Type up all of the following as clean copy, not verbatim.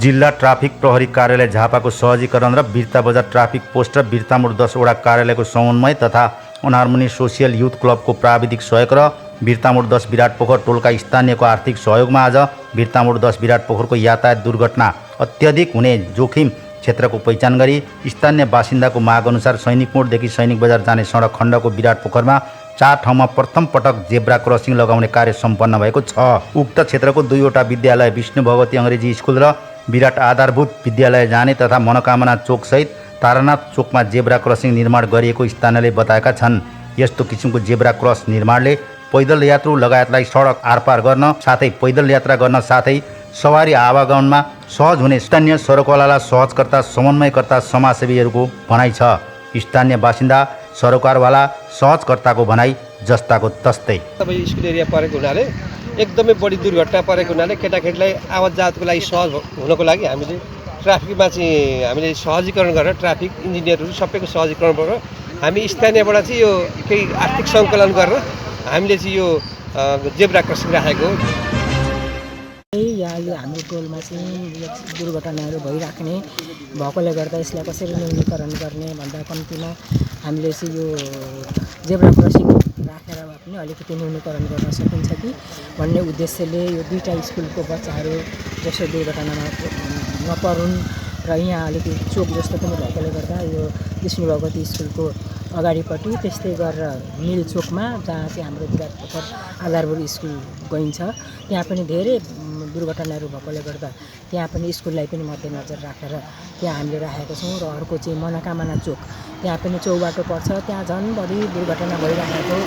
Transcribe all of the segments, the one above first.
जिल्ला ट्राफिक प्रहरी कार्यालय झापाको सहजीकरण र बिर्ता बजार ट्राफिक पोस्ट र बिर्तामोड 10 वडा कार्यालयको समन्वय तथा अनहार्मोनी सोसियल युथ क्लबको प्राविधिक सहयोग र बिर्तामोड 10 विराट पोखर टोलका स्थानीयको आर्थिक सहयोगमा आज बिर्तामोड 10 विराट पोखरको यातायात दुर्घटना अत्यधिक हुने जोखिम क्षेत्रको पहिचान गरी स्थानीय बासिन्दाको माग अनुसार सैनिक मोडदेखि सैनिक बजार जाने सडक खण्डको विराट पोखरमा 4 ठाउँमा प्रथम पटक जेब्रा क्रसिङ लगाउने कार्य सम्पन्न भएको छ। उक्त क्षेत्रको 2वटा विद्यालय विष्णु भगवती अङ्ग्रेजी स्कुल र विराट आधारभूत विद्यालय जाने तथा मनोकामना चोक सहित तारानाथ चोकमा जेब्रा क्रसिङ निर्माण गरिएको स्थानीयले बताएका छन्। यस्तो किसिमको जेब्रा क्रस निर्माणले पैदल यात्रु लगायतलाई सडक आरपार गर्न साथै पैदल यात्रा गर्न साथै सवारी आवागमनमा सहज हुने स्थानीय सरोकारवाला सहजकर्ता समन्वयकर्ता समाजसेवीहरूको भनाइ छ। स्थानीय बासिन्दा सरोकारवाला सहजकर्ताको भनाइ जस्ताको तस्तै। तपाईँ स्कुल एरिया परेको हुनाले एकदमै बढी दुर्घटना परेको हुनाले केटाकेटीलाई आवाज जातको लागि सहज हुनको लागि हामीले ट्राफिकमा चाहिँ हामीले सहजीकरण गरेर ट्राफिक इन्जिनियरहरू सबैको सहजीकरण गरेर हामी स्थानीयबाट चाहिँ यो केही आर्थिक सङ्कलन गरेर हामीले चाहिँ यो जेब्रा क्रसिङ राखेको। यहाँ यो हाम्रो टोलमा चाहिँ दुर्घटनाहरू भइराख्ने भएकोले गर्दा यसलाई कसरी न्यूनीकरण गर्ने भन्दा कम्तीमा हामीले चाहिँ यो जेब्रा क्रसिङ राखेर भए पनि अलिकति न्यूनीकरण गर्न सकिन्छ कि भन्ने उद्देश्यले यो 2टा स्कुलको बच्चाहरू जसो दुर्घटनामा नपरुन् र यहाँ अलिकति चोक जस्तो पनि भएकोले गर्दा यो विष्णु भगवती स्कुलको अगाडिपट्टि त्यस्तै गरेर मिल चोकमा जहाँ चाहिँ हाम्रो विराट पोखर आधारभूत स्कुल गइन्छ त्यहाँ पनि धेरै दुर्घटनाहरू भएकोले गर्दा त्यहाँ पनि स्कुललाई पनि मध्यनजर राखेर त्यहाँ हामीले राखेको छौँ। र अर्को चाहिँ मनोकामना चोक त्यहाँ पनि चौबाटो पर्छ, त्यहाँ झन् बढी दुर्घटना भइराखेको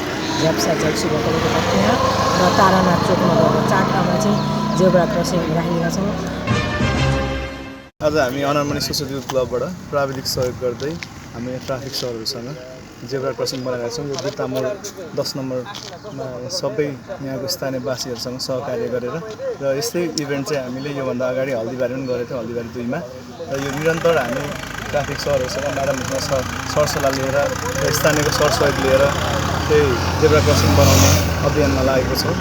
झ्याप्सा झल्सी भएकोले गर्दा त्यहाँ र तारानाथ चोकमा गएर 4 ठाउँमा चाहिँ जेब्रा क्रसिङ राखेका छौँ। आज हामी अनहार्मोनी सोसियल युथ क्लबबाट प्राविधिक सहयोग गर्दै हामी ट्राफिक सरहरूसँग जेब्रा क्रसिङ बनाएका छौँ। यो बिर्तामोड 10 नम्बरमा सबै यहाँको स्थानीय वासीहरूसँग सहकार्य गरेर र यस्तै इभेन्ट चाहिँ हामीले योभन्दा अगाडि हल्दीबारी पनि गरेको थियौँ, हल्दीबारी 2मा। र यो निरन्तर हामी ट्राफिक सरहरूसँग म्याडमहरूसँग सरसल्लाह लिएर र स्थानीयको सरसहयोग लिएर त्यही जेब्रा क्रसिङ बनाउने अभियानमा लागेको छौँ।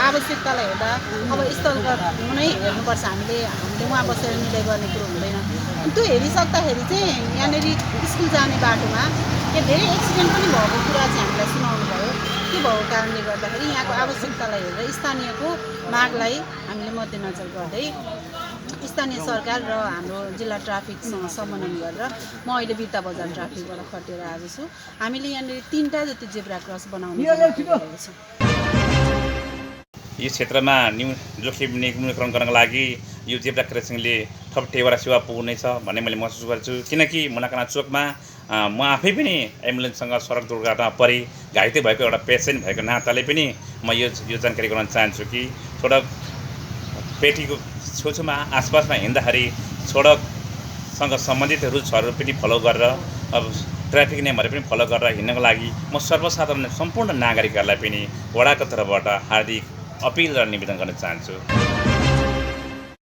आवश्यकतालाई हेर्दा अब स्थलगत नै हेर्नुपर्छ। हामीले उहाँ बसेर निर्णय गर्ने कुरो हुँदैन। अनि त्यो हेरिसक्दाखेरि चाहिँ यहाँनिर स्कुल जाने बाटोमा धेरै एक्सिडेन्ट पनि भएको कुरा चाहिँ हामीलाई सुनाउनु भयो। के भएको कारणले गर्दाखेरि यहाँको आवश्यकतालाई हेरेर स्थानीयको मागलाई हामीले मध्यनजर गर्दै स्थानीय सरकार र हाम्रो जिल्ला ट्राफिकसँग समन्वय गरेर म अहिले बिर्ता बजार ट्राफिकबाट खटेर आएको छु। हामीले यहाँनिर 3टा जति जेब्रा क्रस बनाउने गरेको छौँ। यो क्षेत्रमा जोखिम न्यूनीकरण गर्नको लागि यो जेब्रा क्रसिङले थप टेवा सेवा पुग्नेछ भन्ने मैले महसुस गर्छु। किनकि मनोकामना चोकमा म आफै पनि एम्बुलेन्ससँग सडक दुर्घटना परि घाइते भएको एउटा पेसेन्ट भएको नाताले पनि म यो जानकारी गराउन चाहन्छु कि सडक पेटीको छेउछाउमा आसपासमा हिँड्दाखेरि सडकसँग सम्बन्धित रुल्सहरू पनि फलो गरेर अब ट्राफिक नियमहरू पनि फलो गरेर हिँड्नको लागि म सर्वसाधारण सम्पूर्ण नागरिकहरूलाई पनि वडाको तर्फबाट हार्दिक अपिल र निवेदन गर्न चाहन्छु।